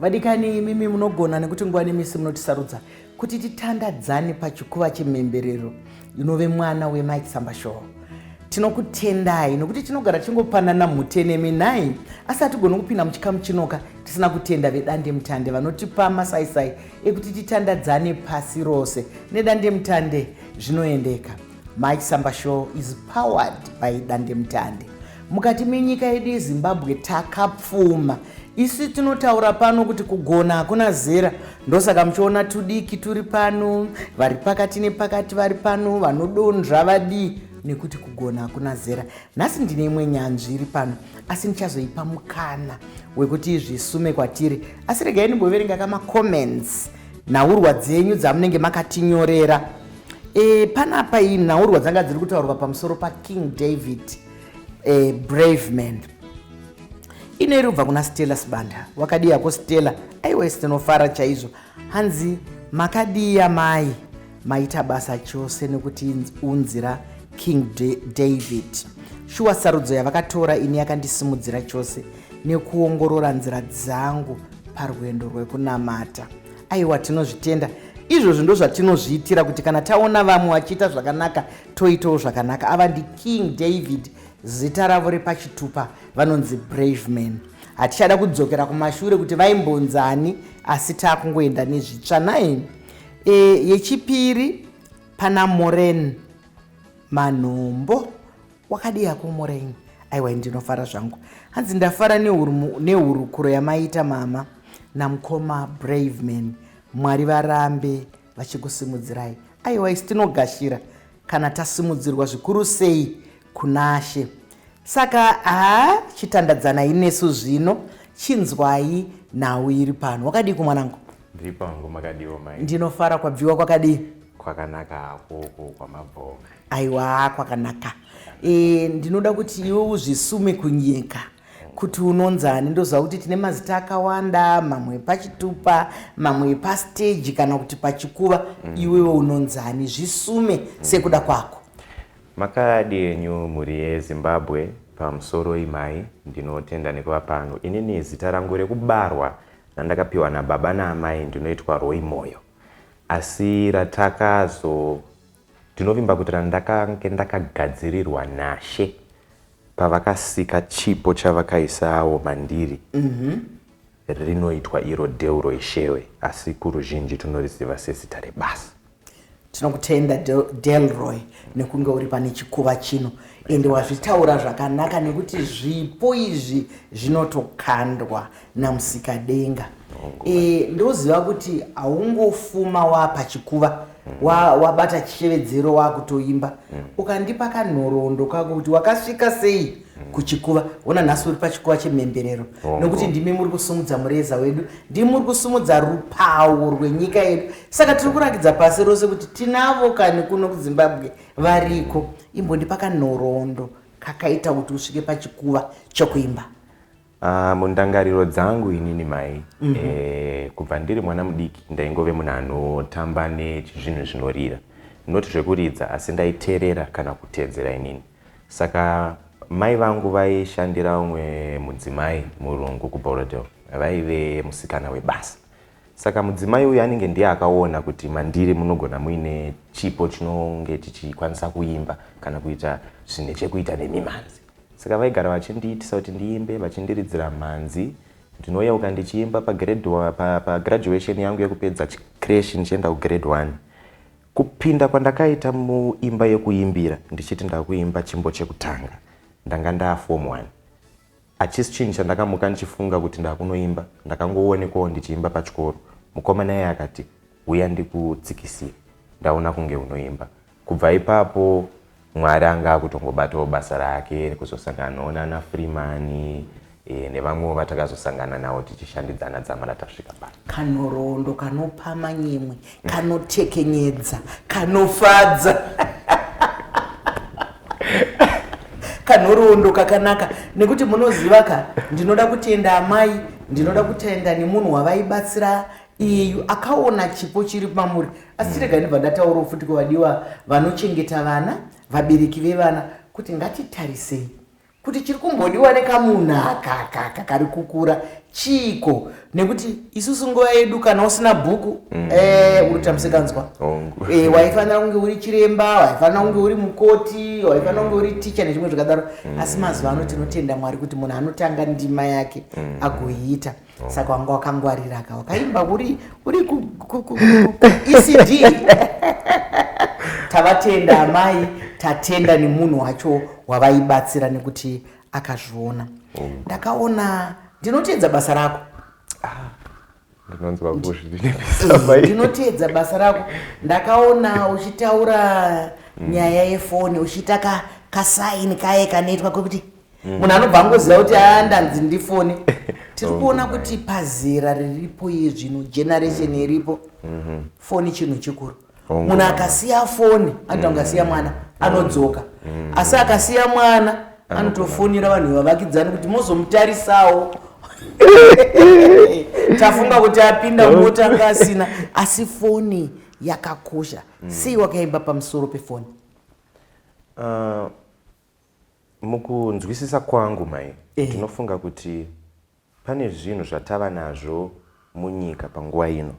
Vadikani, imimi munogona nekuti nguva nemisi munotisarudza kuti titandadzane pachikuva chemhemberero inove mwana weMike Samba Show. Tinokutendai nokuti tinogara tichingopanana mhute nemi nhai, asi hatigoni kupinda muchikamu chinoka tisina kutenda vedandemutande vanotipa masaisai ekuti titandadzane pasi rose nedandemutande zvinoendeka. Mike Samba Show is powered by Dandemutande. Mukati menyika yedu yeZimbabwe takapfuma. Isu tinotaura pano kuti kugona hakuna zera, ndosaka muchiona tudiki turi pano, vari pakati nepakati vari pano, vanodonzva vadii, nekuti kugona hakuna zera. Nhasi ndine imwe nyanzvi iri pano, asi ndichazoipa mukana wekuti izvisume kwatiri. Asi regai ndimboverenga kamacomments, nhaurwa dzenyu dzamunenge makatinyorera. Panapa iyi nhaurwa dzanga dziri kutaurwa pamusoro paKing David, Braveman. Ino iri kubva kuna Stella Sibanda. Wakadii hako Stella? Aiwa, isi tinofara chaizvo. Hanzi makadii amai, maita basa chose nekuti unzira King David. Shuwa sarudzo yavakatora ini yakandisimudzira chose nekuongorora nzira dzangu parwendo rwekunamata. Aiwa, tinozvitenda izvozvo, ndozvatinozviitira kuti kana taona vamwe vachiita zvakanaka toitawo zvakanaka. Ava ndiKing David, zita ravo repachitupa vanonzi Braveman. Hatichada kudzokera kumashure kuti vaimbonzani, asi taakungoenda nezvitsva nai. Yechipiri pana Moren Manhombo. Wakadii hako Moren? Aiwa, ndinofara zvangu. Hanzi ndafara nehurukuro yamaita mama namukoma Braveman. Mwari varambe vachikusimudzirai. Aiwa, isi tinogashira kana tasimudzirwa zvikuru sei kunashe. Saka haa, chitandadzanai nesu zvino, chinzwai nhau iri pano. Wakadii kumwanangu? Ndiri pangu, makadiwo mai? Ndinofara. Kwabviwa kwakadii? Kwakanaka hakoko kwamabvonga. Aiwa, kwakanaka. Ndinoda kuti iwe uzvisume kunyika kuti unonzani. Ndoziva kuti tine mazita akawanda, mamwe pachitupa, mamwe pastage kana kuti pachikuva. Iwewe unonzani? Zvisume sekuda kwako. Makadi enyu mhuri yeZimbabwe? Pamusoro imai, ndinotenda nekuva pano. Inini zita rangu rekubarwa randakapiwa nababa naamai ndinoitwa Roy Moyo, asi ratakazo ndinovimba kuti randakange ndakagadzirirwa nashe pavakasika chipo chavakaisawo mandiri rinoitwa iro Delroy Shewe, asi kuruzhinji tinoriziva sezita rebasa. Tinokutenda Delroy nekunge uri pane chikuva chino, ende wazvitaura zvakanaka nekuti zvipo izvi zvinotokandwa namusikadenga. Ndoziva kuti haungofuma wapachikuva wabata chishevedzero wakutoimba. Ukandipa kanhoroondo kako kuti wakasvika sei kuchikuva, ona nhasi uri pachikuva chemhemberero, nokuti ndimi muri kusumudza mureza wedu, ndimi muri kusumudza rupawo rwenyika yedu. Saka tiri kurakidza pasi rose kuti tinavo kani kuno kuZimbabwe variko. Imbondipa kanhoroondo kakaita kuti usvike pachikuva chokuimba. Mundangariro dzangu inini mai, kubva ndiri mwana mudiki ndaingove munhu anotamba nezvinhu zvinorira, not zvekuridza, asi ndaiteerera kana kuteedzera inini. Saka mai vangu vaishandira umwe mudzimai murungu kuBorrowdale, vaive musikana webasa. Saka mudzimai uyu anenge ndiye akaona kuti mandiri munogona muine chipo chinonge chichikwanisa kuimba kana kuita zvine chekuita nemimhanzi. Saka vaigara vachindiitisa kuti ndiimbe, vachindiridzira mhanzi. Ndinoyeuka ndichiimba pagraduation yangu yekupedza creche ndichienda kugrade 1. Kupinda kwandakaita muimba yekuimbira ndichiti ndakuimba chimbo chekutanga, ndanga ndaa form 1. Hachisi chinhu chandakamuka ndichifunga kuti ndakunoimba, ndakangoonekwawo ndichiimba pachikoro. Mukomana iye akati, "Huya ndikutsikisire, ndaona kunge unoimba." Kubva ipapo Mwari anga akutongobatawo basa rake rekuzosanganawo nana Freeman nevamwewo vatakazosangana navo tichishandidzana dzamara tasvika pano. Kanhoroondo kanopa manyemwe, kanotekenyedza, kanofadza, kanhoroondo kakanaka nekuti munoziva ka, ndinoda kutenda amai, ndinoda kutenda nemunhu wavaibatsira iyeyu akaona chipo chiri pamuri. Asi chirega ndibva ndataurawo futi kuvadiwa vanochengeta vana, vabereki vevana, kuti ngatitarisei Kuti chiri kumbodiwa nekamunhu akakaka kari kukura chiiko? Nekuti isusu nguva yedu kana usina bhuku uri tamusikanzwa. Waifanira kunge uri chiremba, waifanira kunge uri mukoti, waifanira kunge uri ticha nezvimwe zvakadaro. Asi mazuva ano tinotenda Mwari kuti munhu anotanga ndima yake agoiita. Saka wanga wakangwarira ka, wakaimba uri ku ECD. Tavatenda amai, tatenda nemunhu wacho wavaibatsira nekuti akazviona. Ndakaona, ndinoteedza basa rako. Ndinonzwa kuzvidinipisa mai. Ndinoteedza basa rako. Ndakaona uchitaura nyaya yefoni, uchiita kasaini kaye kanoitwa kwekuti munhu anobva angoziva kuti ndanzi ndifoni. Tiri kuona kuti pazera riripo yezvino, generation iripo, foni chinhu chikuru. Munhu akasiya foni anoita kunge asiya mwana, anodzoka. Asi akasiya mwana anotofonera vanhu vavakidzani kuti mozomutarisawo. Tafunga kuti apinda mota anga asina. Asi foni yakakosha. Sei wakaimba pamusoro pefoni? Mukunzwisisa kwangu mai, ndinofunga kuti pane zvinhu zvatava nazvo munyika panguva ino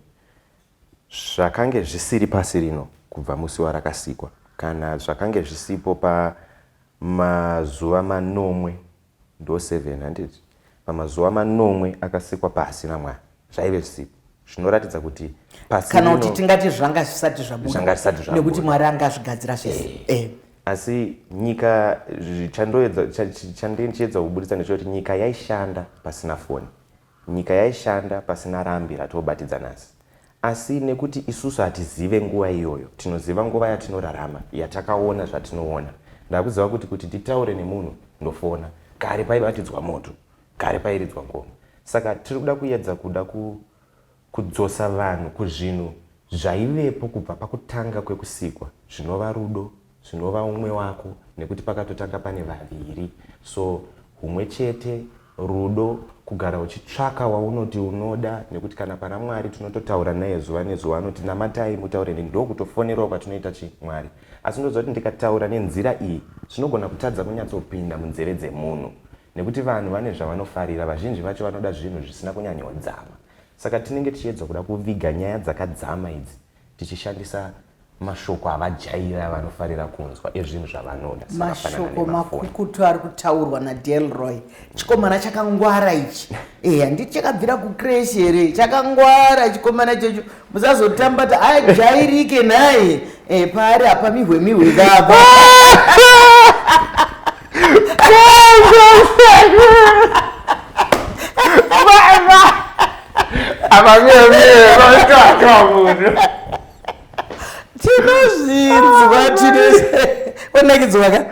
zvakange zvisiri pasi rino kubva musi warakasikwa, kana zvakange zvisipo pamazuva manomwe, ndo 7 handiti, pamazuva manomwe akasikwa pasi naMwari zvaive zvisipo, zvinoratidza kuti pasi kana kuti tingati zvanga zvisati zvabuda, Zvanga zvisati zvabuda. Nekuti Mwari anga azvigadzira zvese. Asi nyika chandinoedza kubudisa ndechekuti nyika yaishanda pasina foni, nyika yaishanda pasina rambi ratobatidza nhasi. Asi nekuti isusu hatizive nguva iyoyo, tinoziva nguva yatinorarama, yatakaona zvatinoona. Ndakuziva kuti nditaure nemunhu ndofona. Kare paibatidzwa moto, kare pairidzwa ngoma. Saka tiri kuda kuedza kuda kudzosa vanhu kuzvinhu zvaivepo kubva pakutanga kwekusikwa, zvinova rudo, zvinova umwe wako, nekuti pakatotanga pane vaviri. So humwe chete, rudo, kugara uchitsvaka waunoti unoda, nekuti kana pana Mwari tinototaura naye zuva nezuva, anoti namatai mutaure neni, ndokutofonerawo kwatinoita chi Mwari. Asi ndoziva kuti ndikataura nenzira iyi zvinogona kutadza kunyatsopinda munzeve dzemunhu, nekuti vanhu vane zvavanofarira, vazhinji vacho vanoda zvinhu zvisina kunyanyodzama. Saka tinenge tichiedza kuda kuviga nyaya dzakadzama idzi tichishandisa mashoko avajaira vanofarira kunzwa ezvinhu zvavanoda. Mashoko makukutu ari kutaurwa naDelroy. Chikomana chakangwara ichi. Handiti chakabvira kucrash here? Chakangwara chikomana checho. Musazotamba ta ajairike naye. Paari apa mihwe mihwe kapa. Tinozvinzwa, tinonakidzwa ka?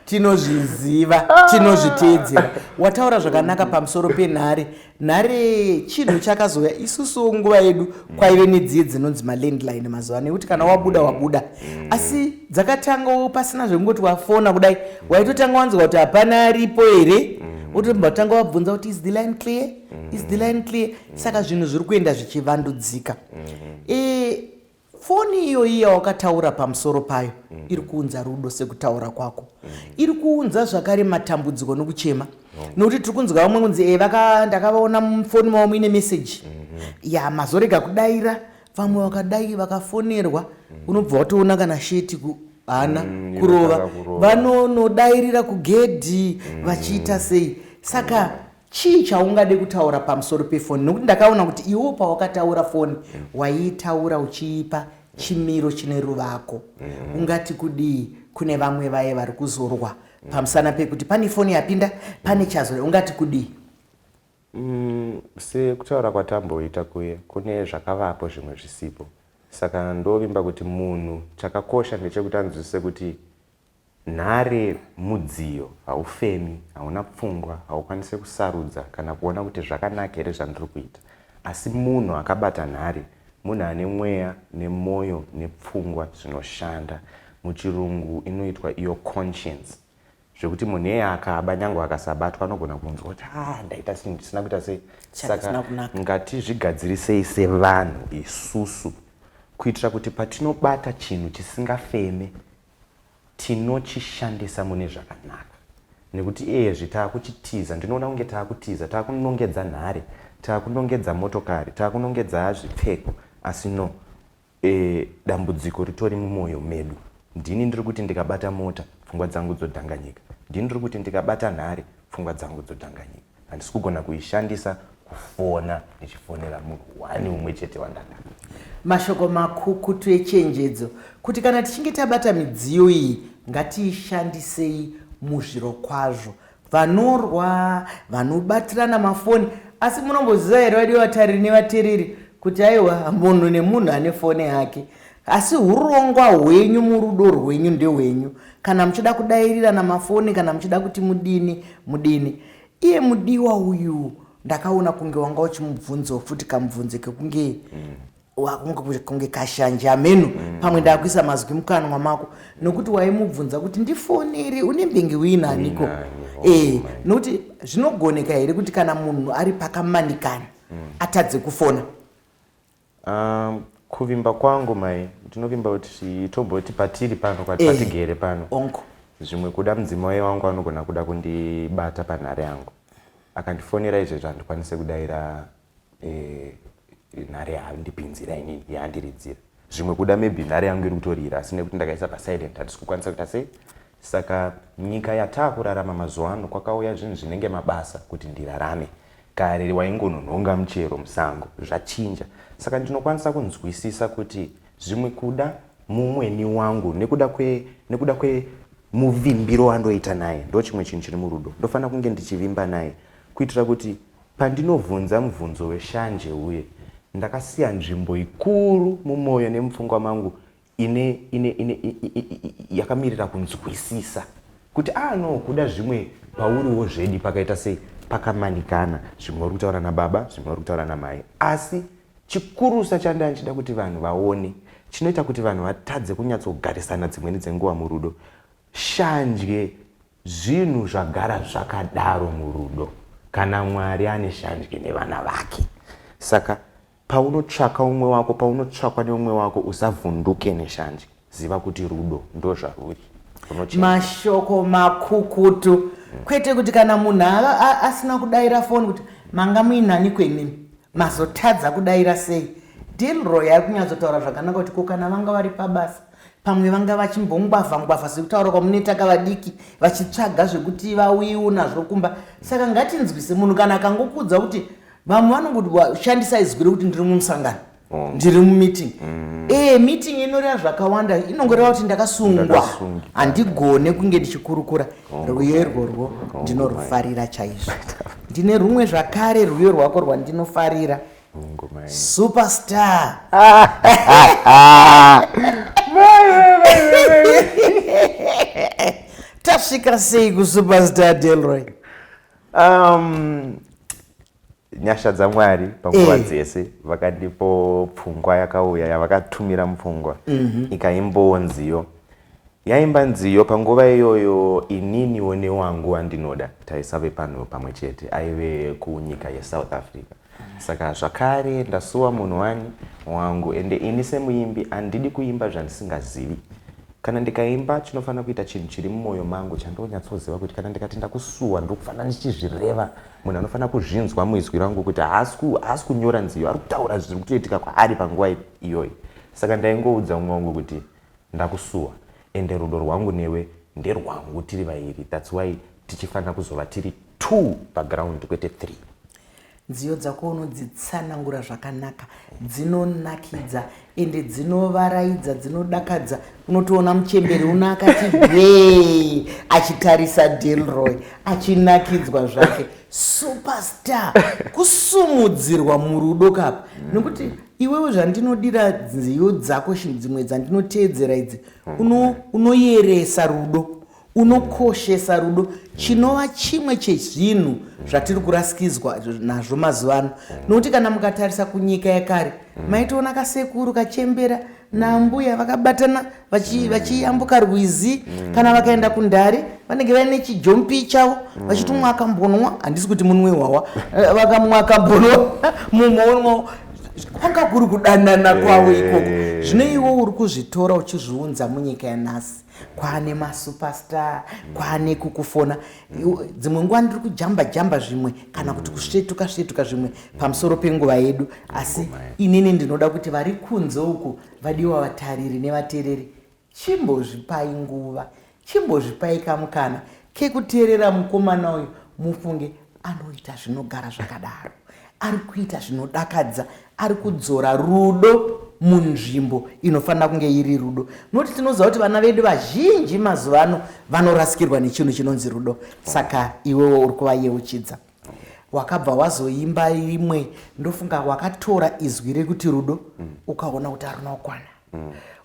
Tinozviziva, tinozviteedzera. Wataura zvakanaka pamusoro penhare. Nhare chinhu chakazouya isusu nguva yedu kwaive nedziye dzinonzi malandline mazuva ano, nekuti kana wabuda wabuda. Asi dzakatangawo pasina zvekungoti wafona kudai, waitotanga wanzwa kuti hapana aripo here, wotombotanga wabvunza kuti is the line clear, is the line clear. Saka zvinhu zviri kuenda zvichivandudzika. Foni iyoyi yawakataura pamusoro payo iri kuunza rudo sekutaura kwako, iri kuunza zvakare matambudziko nokuchema, nokuti tiri kunzwa vamwe kunzi ndakavaona mufoni mavo muine meseji ya mazorega kudaira. Vamwe vakadai vakafonerwa, unobva watoona kana sheti hana kurova, vanonodairira kugedhi vachiita sei. Saka chii chaungade kutaura pamusoro pefoni? Nokuti ndakaona kuti iwo pawakataura foni waiitaura uchiipa chimiro chine ruvako. Ungati kudii kune vamwe vaye vari kuzorwa pamusana pekuti pane foni yapinda, pane chazo? Ungati kudii? Sekutaura kwatamboita kuye, kune zvakavapo zvimwe zvisipo. Saka ndovimba kuti munhu chakakosha ndechekuti anzwisise kuti nhare mudziyo, haufemi, hauna pfungwa, haukwanisi kusarudza kana kuona kuti zvakanaka here zvandiri kuita. Asi munhu akabata nhare munhu ane mweya nemwoyo nepfungwa zvinoshanda. Muchirungu inoitwa iyo conscience, zvekuti munhu iyeye akaba nyange akasabatwa anogona kunzwa kuti ndaita chinhu chisina kuita sei. Saka ngatizvigadzirisei sevanhu isusu. Kuitira kuti patinobata chinhu chisingafeme, tinochishandisa mune zvakanaka. Nekuti iyezvi taakuchitiza, ndinoona kunge taakutiza, taakunongedza nhare, taakunongedza motokari, taakunongedza zvipfeko, asi no, dambudziko ritori mumwoyo medu. Ndini ndiri kuti ndikabata mota, pfungwa dzangu dzodhanganyika. Ndini ndiri kuti ndikabata nhare, pfungwa dzangu dzodhanganyika. Handisi kugona kuishandisa kufona ndichifonera munhu one umwe chete wandada. Mashoko makukutu echenjedzo kuti kana tichinge tabata midziyo iyi ngatiishandisei muzvirokwazvo. Vanorwa, vanobatirana mafoni, asi munomboziva here vadiwa vatariri nevatereri kuti aiwa munhu nemunhu ane foni yake, asi hurongwa hwenyu murudo rwenyu ndehwenyu. Kana muchida kudairirana mafoni, kana muchida kuti mudini mudini. Iye mudiwa uyu ndakaona kunge wanga uchimubvunzawo futi kamubvunze kekunge kunge kashanje ameno, pamwe ndakuisa mazwi mukanwa mako, nokuti waimubvunza kuti ndifonere une mbenge uinaniko? Nokuti zvinogoneka here kuti kana munhu ari pakamanikana atadze kufona? Kuvimba kwangu mai, ndinovimba kuti tomboti patiri pano, patigere pano, Onko. Zvimwe kuda mudzimai wangu anogona kuda kundibata panhare yangu, akandifonera izvezvo handikwanise kudaira nhare yaandipinzira inini, yaandiridzira. Zvimwe kuda maybe nhare yangu iri kutorira, asi nekuti ndakaisa pasilent handisi kukwanisa kuita sei. Saka nyika yataakurarama mazuva ano, kwakauya zvinhu zvinenge mabasa kuti ndirarame. Kare waingononhonga muchero musango, zvachinja. Saka ndinokwanisa kunzwisisa kuti zvimwe kuda mumweni wangu nekuda kwemuvimbiro wandoita naye, ndo chimwe chinhu chiri murudo. Ndofanira kunge ndichivimba naye kuitira kuti pandinovhunza mubvunzo weshanje uye ndakasiya nzvimbo ikuru mumwoyo nemupfungwa mangu ine, ine, ine, yakamirira kunzwisisa kuti no, kuda zvimwe pauriwo zvedi pakaita sei, pakamanikana. Zvimwe uri kutaura nababa, zvimwe uri kutaura namai, asi chikurusa chandanga ndichida kuti vanhu vaone chinoita kuti vanhu vatadze kunyatsogarisana dzimweni dzenguva murudo, shanje. Zvinhu zvagara zvakadaro murudo. Kana Mwari ane shanje nevana vake. Saka paunotsvaka umwe wako, paunotsvakwa neumwe wako, usavhunduke neshanje. Ziva kuti rudo ndozvaruri. Mashoko makukutu. Kwete kuti kana munhu asina kudaira foni kuti manga muinani kwemimi, mazotadza kudaira sei. Delroy ari kunyatsotaura zvakanaka kuti ko kana vanga vari pabasa, pamwe vanga vachimbongwavha ngwavha sekutaura kwamunoita kavadiki, vachitsvaga zvekuti vauyiwo nazvo kumba. Saka ngatinzwise munhu kana akangokuudza kuti vamwe vanongoti shandisa izwi rekuti ndiri mumusangano, ndiri mumeeting. Meeting inoreva zvakawanda, inongoreva kuti ndakasungwa, handigone kunge ndichikurukura. Rwiyo irworwo ndinorufarira chaizvo. Ndine rumwe zvakare rwiyo rwako rwandinofarira, Superstar. Tasvika sei kuSuperstar, Delroy? Nyasha dzaMwari panguva dzese vakandipo pfungwa yakauya yavakatumira mupfungwa, ikaimbowo nziyo, yaimba nziyo panguva iyoyo. Ininiwo newangu wandinoda taisave pano pamwe chete, aive kunyika yeSouth Africa. Saka zvakare ndasuwa munhu wani wangu, ende ini semuimbi handidi kuimba zvandisingazivi. Kana ndikaimba, chinofanira kuita chinhu chiri mumwoyo mangu chandonyatsoziva kuti kana ndikati ndakusuwa, ndokufanira ndichizvireva. Munhu anofanira kuzvinzwa muizwi rangu kuti haasi kunyora nziyo, ari kutaura zviri kutoitika kwaari panguva iyoyi. Saka ndaingoudza mumwe wangu kuti ndakusuwa, ende rudo rwangu newe nderwangu tiri vairi. That's why tichifanira kuzova tiri two paground, kwete three. Nziyo dzako unodzitsanangura zvakanaka, dzinonakidza ende dzinovaraidza, dzinodakadza. Unotoona muchemberi uno akati gwee achitarisa Delroy achinakidzwa zvake. Superstar kusumudzirwa murudo kapa, nokuti iwewe zvandinodira nziyo dzako dzimwe dzandinoteedzera idzi, unoyeresa rudo, unokoshesa rudo, chinova chimwe chezvinhu zvatiri kurasikizwa nazvo mazuva ano. Nokuti kana mukatarisa kunyika yakare, maitoona kasekuru kachembera nambuya vakabatana vachiyambuka rwizi. Kana vakaenda kundare, vanenge vaine chijompi chavo vachitomwa akambonwa. Handisi kuti munwe hwawa, vakamwa akambonwa mumwe onwawo. Kwanga kuri kudanana kwavo ikoko. Zvino iwe uri kuzvitora uchizviunza munyika yanhasi, kwaane masuperstar, kwaane kukufona. Dzimwe nguva ndiri kujamba jamba zvimwe kana kuti kusvetuka svetuka zvimwe pamusoro penguva yedu, asi inini ndinoda kuti vari kunze uku, vadiwa vatariri nevateereri, chimbozvipai nguva, chimbozvipai kamukana kekuteerera mukomana uyu, mufunge anoita zvinogara zvakadaro, ari kuita zvinodakadza, ari kudzora rudo munzvimbo inofanira kunge iri rudo, nokuti tinoziva kuti vana vedu vazhinji mazuva ano vanorasikirwa nechinhu chinonzi rudo. Saka iwewo uri kuvayeuchidza. Wakabva wazoimba imwe, ndofunga wakatora izwi rekuti rudo, ukaona kuti haruna kukwana.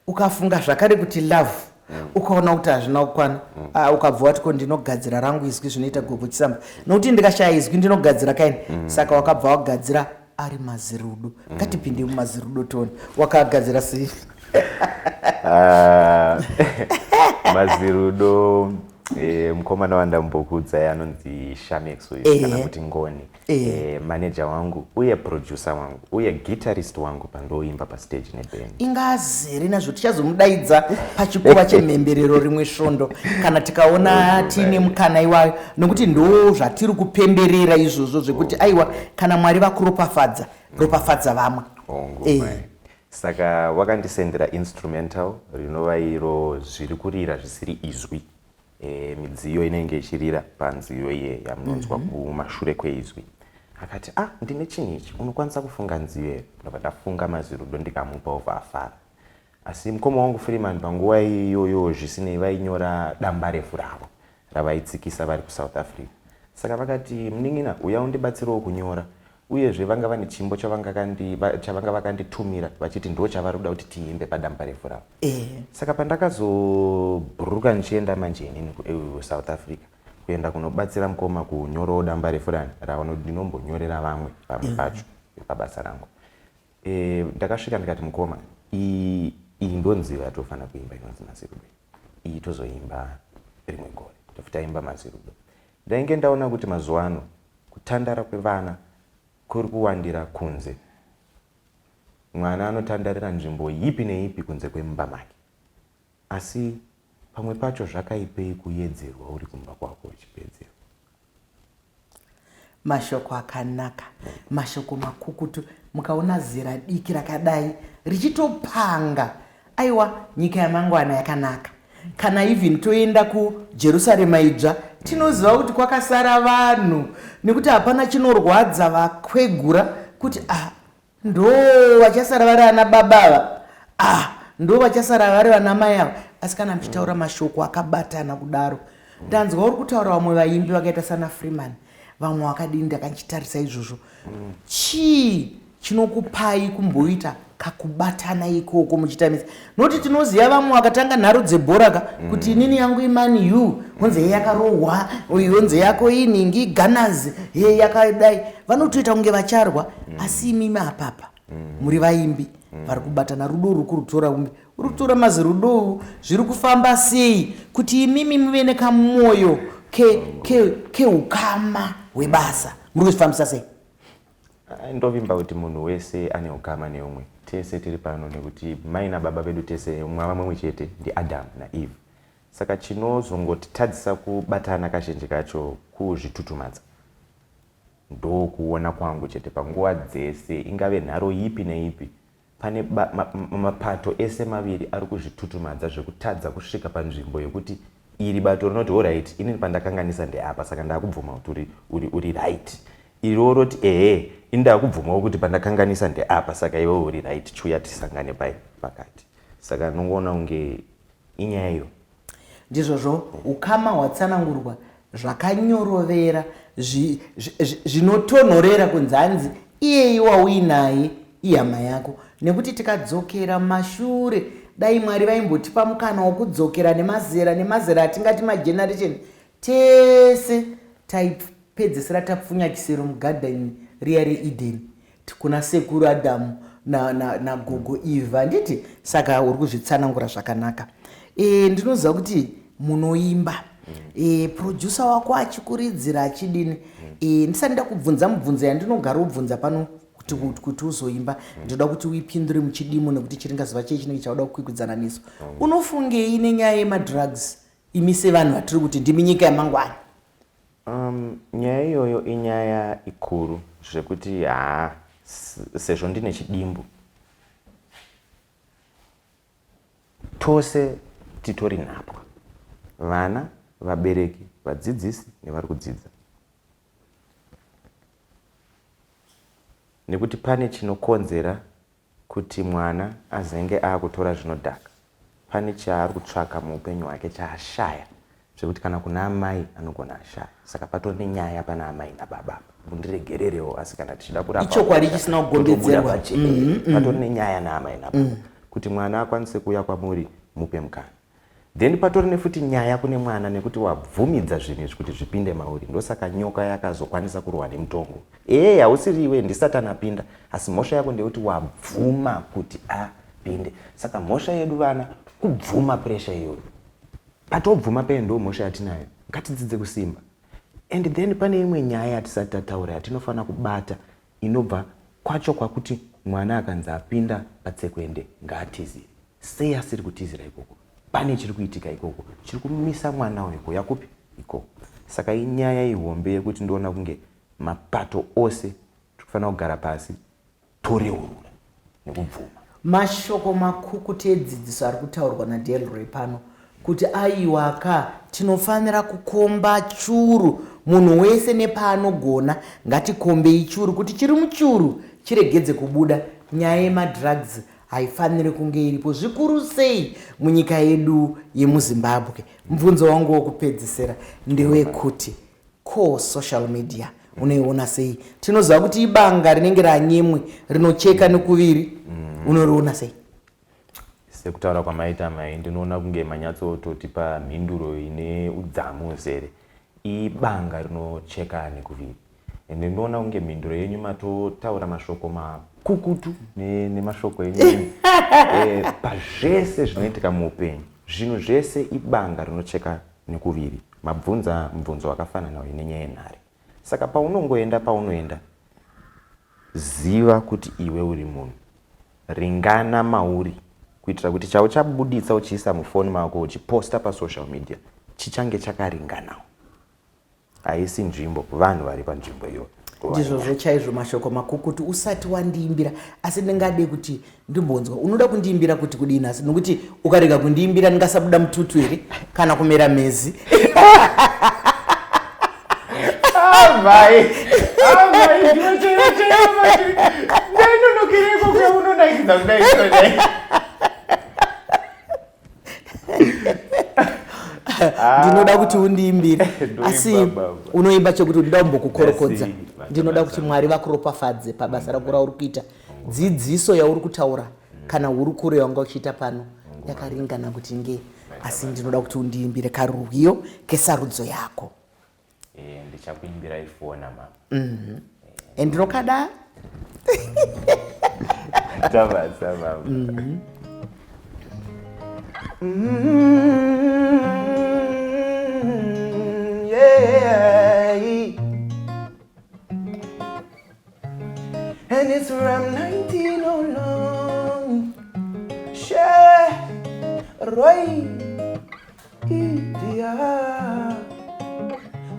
Ukafunga zvakare kuti love, ukaona kuti hazvina kukwana. Ah, ukabva wati, ko ndinogadzira rangu izwi zvinoita Gogo Chisamba, nokuti ndikashaya izwi ndinogadzira kaini. Saka wakabva wagadzira ari mazirudo. Ngatipinde mumazirudo toni wakagadzira sei. Ah, mazirudo, mukomana wandambokuudzai anonzi Shamex uyu, kana kuti Ngoni, manager wangu uye producer wangu uye guitarist wangu pandoimba pastage neband. Ingazere nazvo, tichazomudaidza pachikuva chemhemberero rimwe svondo kana tikaona tiine mukana iwayo, nokuti ndo zvatiri kupemberera izvozvo zvekuti aiwa, kana Mwari vakuropafadza, ropafadza vamwe. Hongu. Saka wakandisendera instrumental, rinova iro zviri kurira zvisiri izwi, midziyo inenge ichirira panziyo iye yamunonzwa kumashure kweizwi. Akati, "Ah, ndine chinhu ichi, unokwanisa kufunga nziyo here?" Ndobva ndafunga mazirudo, ndikamupa, obva afara. Asi mukoma wangu Freeman panguva iyoyo, zvisinei, vainyora damba refu ravo ravaitsikisa vari kuSouth Africa. Saka vakati, "Munin'ina, uya undibatsirewo kunyora." Uyezve vanga vane chimbo chavanga vakanditumira vachiti ndo chavari kuda kuti tiimbe padamba refu ravo. Saka pandakazobhururuka ndichienda manje inini kuSouth Africa kuenda kunobatsira mukoma kunyorawo damba refu rani ndinombonyorera vamwe pamwe pacho pabasa rangu, ndakasvika ndikati, "Mukoma, iyi ndo nziyo yatofanira kuimba inonzi Mazirudo. Iyi tozoimba rimwe gore." Tobva taimba Mazirudo. Ndainge ndaona kuti mazuva ano kutandara kwevana kuri kuwandira kunze. Mwana anotandarira nzvimbo ipi neipi kunze kwemumba make, asi pamwe pacho zvakaipei kuyedzerwa uri kumba kwako uchipedzerwa? Mashoko akanaka, mashoko makukutu. Mukaona zera diki rakadai richitopanga, aiwa, nyika yamangwana yakanaka. Kana even toenda kuJerusarema idzva, tinoziva kuti kwakasara vanhu, nekuti hapana chinorwadza vakwegura kuti, ah, ndo vachasara vari ana baba ava, ah, ndo vachasara vari vana mai ava. Asi kana muchitaura mashoko akabatana kudaro, ndanzwa uri kutaura vamwe vaimbi vakaita sana Freeman, vamwe vakadini, ndakanchitarisa izvozvo. Chii chinokupai kumboita kakubatana ikoko muchitamisa? Nokuti tinoziva vamwe vakatanga nharo dzebhora ka, kuti inini yangu iMan U, honze ye yakarohwa uyu, honze yako iningi Gunners ye yakadai, vanotoita kunge vacharwa. Asi imimi apapa muri vaimbi vari kubatana, rudo ruri kurutora umbi, uri kutora mazirudo, zviri kufamba sei kuti imimi muve nekamwoyo keukama hwebasa? Muri kuzvifambisa sei? Ndovimba kuti munhu wese ane ukama neumwe. Tese tiri pano nekuti mai nababa vedu tese mwava mumwe chete, ndiAdam naEve. Saka chinozongotitadzisa kubatana kazhinji kacho kuzvitutumadza, ndokuona kwangu chete. Panguva dzese, ingave nharo ipi neipi, pane mapato ese maviri ari kuzvitutumadza zvekutadza kusvika panzvimbo yekuti iri bato rinoti, "Alright, inini pandakanganisa ndeapa, saka ndaakubvuma kuti uri right." Iriwo roti, "Ehe, ini ndaakubvumawo kuti pandakanganisa ndeapa, saka iwe uri right, chiuya tisangane pai pakati." Saka nongoona kunge inyaya iyo. Ndizvozvo, ukama hwatsanangurwa zvakanyorovera, zvinotonhorera kunzi hanzi iyeyi wauinaye ihama yako. Nekuti tikadzokera mashure, dai Mwari vaimbotipa mukana wokudzokera nemazera nemazera atingati mageneration, tese taipedzisira tapfunya chisero mugadheni riya reEden kuna sekuru Adhamu nagogo na Eva, handiti? Saka uri kuzvitsanangura zvakanaka. Ndinoziva kuti munoimba, producer wako achikuridzira achidini. Ndisati ndakubvunza mubvunzo yandinogara ubvunza pano. Kuti uzoimba, ndinoda kuti uipindure muchidimo, nekuti chiringazuva chei chinenge chauda kukwikwidzana nesu. Unofungei nenyaya yemadrugs, imi sevanhu vatiri kuti ndimi nyika yamangwana? Nyaya iyoyo inyaya ikuru zvekuti haa, sezvo ndine chidimbu, tose titori nhapwa, vana, vabereki, vadzidzisi nevari kudzidza, nekuti pane chinokonzera kuti mwana azenge aakutora zvinodhaka. Pane chaari kutsvaka muupenyu hwake chaashaya, zvekuti kana kuna amai anogona ashaya. Saka patori nenyaya pana amai nababa. Mundiregererewo, asi kana tichida kurapa Ichokwadi chisina kugombedzerwa. Totobuda pachena. Patori nenyaya naamai nababa kuti mwana akwanise kuuya kwamuri, mupe mukana. Then patori nefuti nyaya kune mwana, nekuti wabvumidza zvinhu izvi kuti zvipinde mauri. Ndosaka nyoka yakazokwanisa kurohwa nemutongo. Ee, hausiri iwe, ndisatani apinda, asi mhosva yako ndeyekuti wabvuma kuti apinde. Saka mhosva yedu vana kubvuma pressure iyoyo. Patobvuma peye, ndo mhosva yatinayo. Ngatidzidze kusimba. And then pane imwe nyaya yatisati tataura yatinofanira kubata, inobva kwacho kwakuti mwana akanzi apinda patsekwende ngaatizire. Sei asiri kutizira ikoko? Pane chiri kuitika ikoko chiri kumisa mwana uyu kuuya kupi ikoko. Saka inyaya ihombe yekuti ndoona kunge mapato ose tiri kufanira kugara pasi, toreurura nekubvuma. Mashoko makukutu edzidziso ari kutaurwa naDelroy pano, kuti aiwa ka, tinofanira kukomba churu, munhu wese nepaanogona. Ngatikombei churu kuti chiri muchuru chiregedze kubuda. Nyaya yemadrugs haifaniri kunge iripo, zvikuru sei munyika yedu yemuZimbabwe. Mubvunzo wangu wokupedzisira ndewekuti, ko social media unoiona sei? Tinoziva kuti ibanga rinenge ranyemwe rinocheka nekuviri. Unoriona sei? Sekutaura kwamaita mai, ndinoona kunge manyatsototipa mhinduro ine udzamu uzere. Ibanga rinocheka nekuviri, ende ndinoona kunge mhinduro yenyu matotaura mashoko makukutu nemashoko enyu. Pazvese zvinoitika muupenyu, zvinhu zvese ibanga rinocheka nekuviri. Mabvunza mubvunzo wakafanana uyu nenyaya yenhare. Saka paunongoenda, paunoenda, ziva kuti iwe uri munhu, ringana mauri, kuitira kuti chauchabuditsa uchiisa mufoni mako, uchiposta pasocial media, chichange chakaringanawo. Haisi nzvimbo, vanhu vari panzvimbo iyoyo. Ndizvozvo chaizvo, mashoko makukutu. Usati wandiimbira, asi ndingade kuti ndimbonzwa, unoda kundiimbira kuti kudini? Asi nokuti ukarega kundiimbira, ndingasabuda mututu here kana kumera mhezi? Amai, amai, ndainonokereko kwaunonakidza kudai kudai. Ndinoda kuti undiimbire. Ndoimba, Asi baba. unoimba chekuti ndinoda kumbokukorokodza. Merci. Ndinoda kuti Mwari vakuropafadze pabasa rako rauri kuita. Dzidziso yauri kutaura kana hurukuro yawanga uchiita pano yakaringana kuti nge, asi ndinoda kuti undiimbire karwiyo kesarudzo yako. Ndichakuimbirai Fona, mama. Endinokada. Tabasa, mama. Yeah. And it's from 19 along. Share, Roy, India.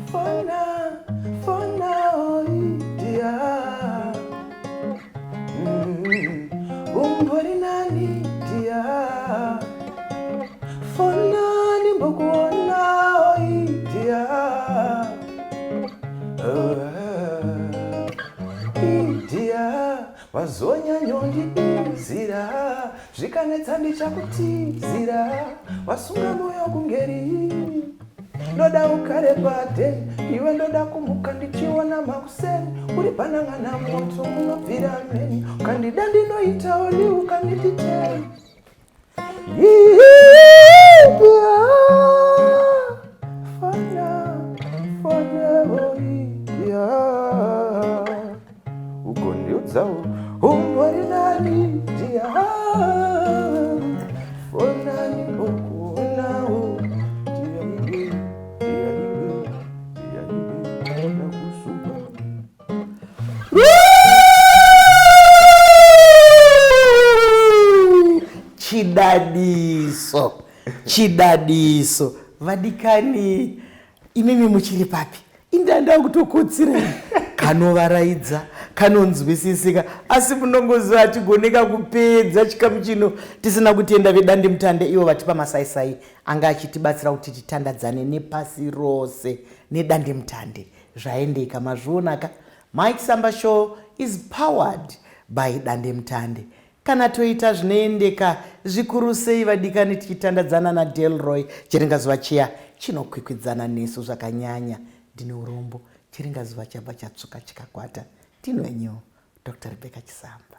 For now, for now, India. Umbori nani, dear? Fona nimbokuona, India. India, wazonyanyondiizira, zvikanetsa ndichakutizira. Wasunga moyo kungeri, ndoda ugare padeni iwe. Ndoda kumuka ndichiona makuseni uri panangana, moto unobvira meni. Ukandida ndinoita oli, ukanditi tei. India, fona, fona, oh India, ugondiudzawo umbori nani, dear. Fona nimbokuonawo, dear iwe, dear iwe, dear iwe, ndakusuka. Chidadiso, chidadiso. Vadikani, imimi muchiri papi? Indanda kutokotsira kanovaraidza, kanonzwisisika, asi munongoziva hatigoneka kupedza chikamu chino tisina kutenda vedandemutande ivo vatipa masaisai anga achitibatsira kuti titandadzane nepasi rose nedandemutande. Zvaendeka, mazvionaka. Mike Samba Show is powered by Dandemutande. Kana toita zvinoendeka zvikuru sei vadikani tichitandadzana naDelroy Chiringazuva chiya chinokwikwidzana nesu zvakanyanya. Ndine urombo, Chiringazuva chabva chatsvuka chikakwata. Tinwenyu Dr. Rebecca Chisamba.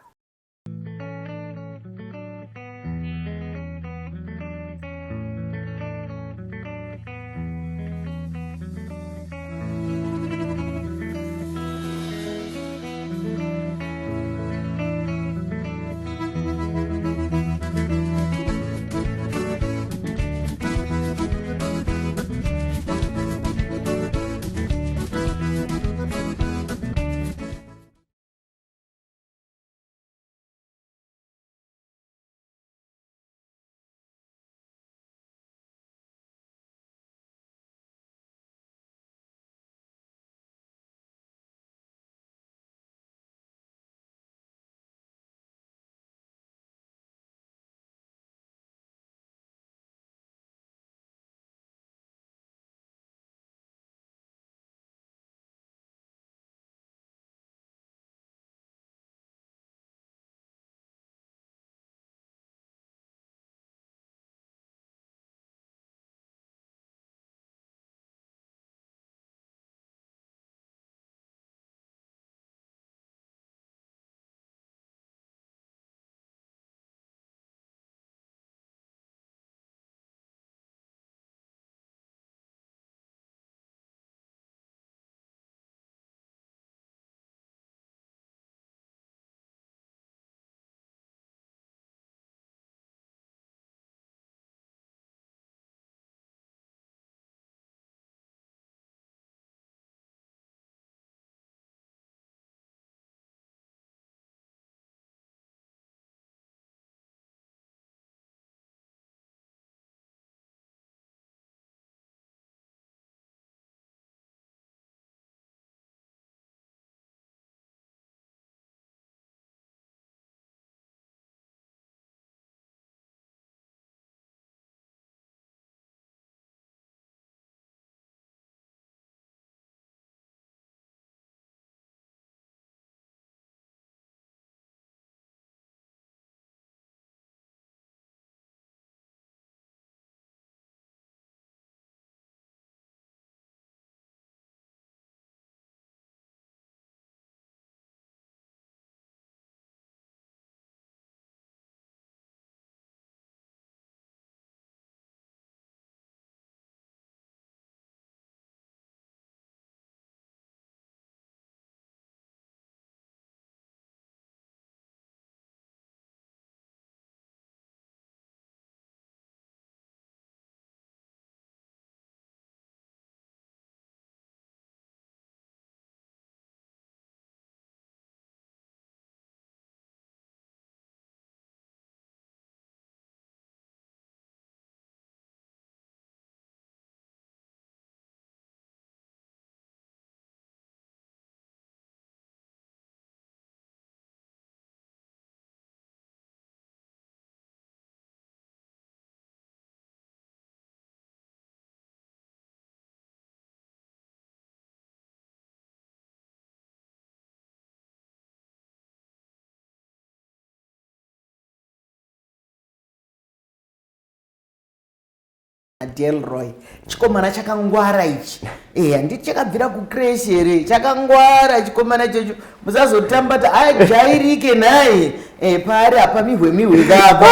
Delroy chikomana chakangwara ichi eh handiti chakabvira kucrash here chakangwara chikomana checho musazotamba ta ajairike naye eh paari apa mihwe mihwe kapa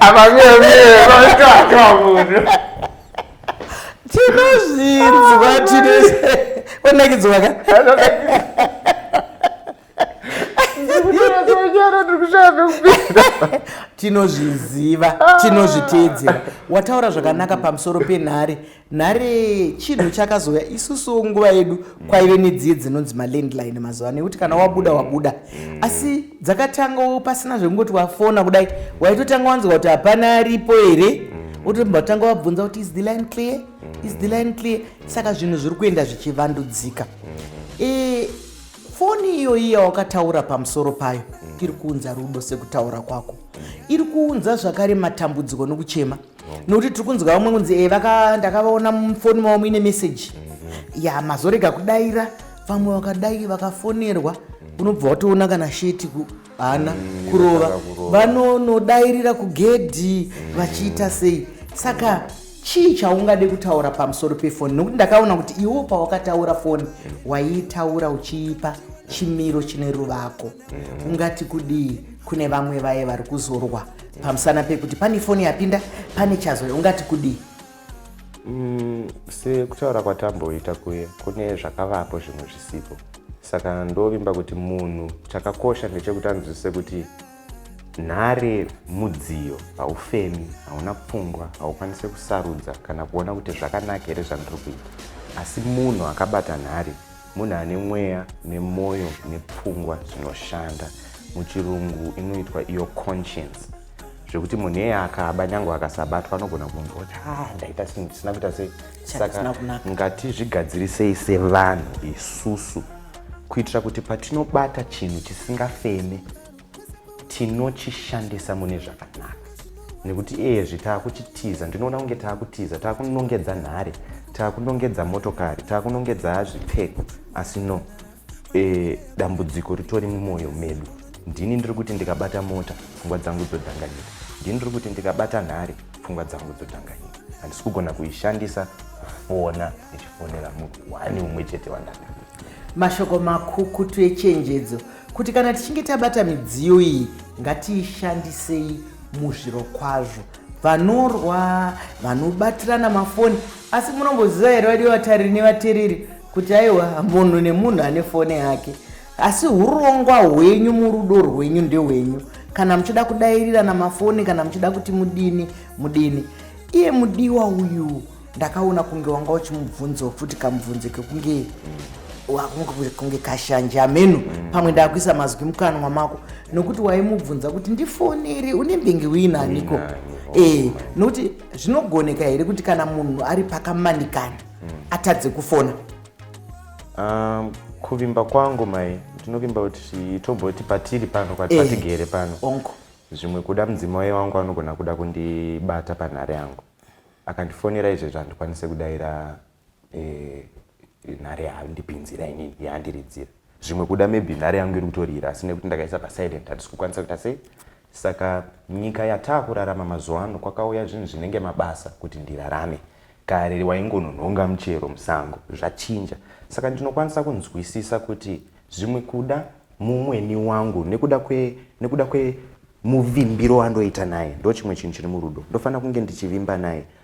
Apa mihwe mihwe vakaka munhu. Tinozvinzwa tine wanakidzwa ka Tinozviziva, tinozviteedzera. Wataura zvakanaka pamusoro penhare. Nhare chinhu chakazouya. Isusu nguva yedu kwaive nedziye dzinonzi malandline mazuva ano, ekuti kana wabuda wabuda, asi dzakatangawo pasina zvekungoti wafona kudai. Waitotanga wanzwa kuti hapana aripo here, wotobva tanga wabvunza kuti, "Is the line clear? Is the line clear?" Saka zvinhu zviri kuenda zvichivandudzika. Foni iyoyi yawakataura pamusoro payo iri kuunza rudo sekutaura kwako, iri kuunza zvakare matambudziko nokuchema, nokuti tiri kunzwa vamwe kunzi ndakavaona mufoni mavo muine meseji ya mazorega kudaira. Vamwe vakadai vakafonerwa, unobva watoona kana sheti hana kurova. Kurova. Vanonodairira kugedhi vachiita sei. Saka chii chaungade kutaura pamusoro pefoni? Nokuti ndakaona kuti iwo pawakataura foni waiitaura uchiipa chimiro chine ruvako. Ungati kudii kune vamwe vaye vari kuzorwa pamusana pekuti pane foni yapinda, pane chazoya? Ungati kudii? Sekutaura kwatamboita kuye, kune zvakavapo, zvimwe zvisipo. Saka ndovimba kuti munhu chakakosha ndechekuti anzwisise kuti nhare mudziyo, haufemi, hauna pfungwa, haukwanisi kusarudza kana kuona kuti zvakanaka here zvandiri kuita. Asi munhu akabata nhare munhu ane mweya nemwoyo nepfungwa zvinoshanda. Muchirungu inoitwa iyo conscience, zvekuti munhu iyeye akaba, nyange akasabatwa, anogona kunzwa kuti, "Ah, ndaita chinhu chisina kuita sei." Chakasina Saka kunaka. ngatizvigadzirisei sevanhu isusu, kuitira kuti patinobata chinhu chisingafeme tinochishandisa mune zvakanaka, nekuti iyezvi taakuchitiza. Ndinoona kunge taakutiza, taakunongedza nhare, taakunongedza motokari, taakunongedza zvipfeko, asi no, dambudziko ritori mumwoyo medu. Ndini ndiri kuti ndikabata mota pfungwa dzangu dzodhanganyika, ndini ndiri kuti ndikabata nhare pfungwa dzangu dzodhanganyika, handisi kugona kuishandisa kufona ndichifonera munhu wani umwe chete wandada. Mashoko makukutu echenjedzo kuti kana tichinge tabata midziyo iyi, ngatiishandisei muzviro kwazvo. Vanorwa vanobatirana mafoni, asi munomboziva here, vadiwa vatariri nevateereri, kuti aiwa, munhu nemunhu ane foni yake, asi urongwa hwenyu murudo rwenyu ndehwenyu, kana muchida kudairirana mafoni, kana muchida kuti mudini mudini. Iye mudiwa uyu ndakaona kunge wanga uchimubvunzawo futi kamubvunzo kekunge kunge kashanje ameno. Pamwe ndakuisa mazwi mukanwa mako, nokuti waimubvunza kuti ndifonere une mbenge uinaniko. Uinani, oh. Nokuti zvinogoneka here kuti kana munhu ari pakamanikana atadze kufona? Kuvimba kwangu mai, ndinovimba kuti tomboti patiri pano, patigere pano, Onko. Zvimwe kuda mudzimai wangu anogona kuda kundibata panhare yangu, akandifonera izvezvo, handikwanise kudayira nhare yaandipinzira inini, yaandiridzira. Zvimwe kuda maybe nhare yangu iri kutorira, asi nekuti ndakaisa pasilent handisi kukwanisa kuita sei. Saka nyika yataakurarama mazuva ano, kwakauya zvinhu zvinenge mabasa kuti ndirarame. Kare waingononhonga muchero musango, zvachinja. Saka ndinokwanisa kunzwisisa kuti zvimwe kuda mumweni wangu nekuda kwemuvimbiro wandoita naye, ndo chimwe chinhu chiri murudo, ndofanira kunge ndichivimba naye.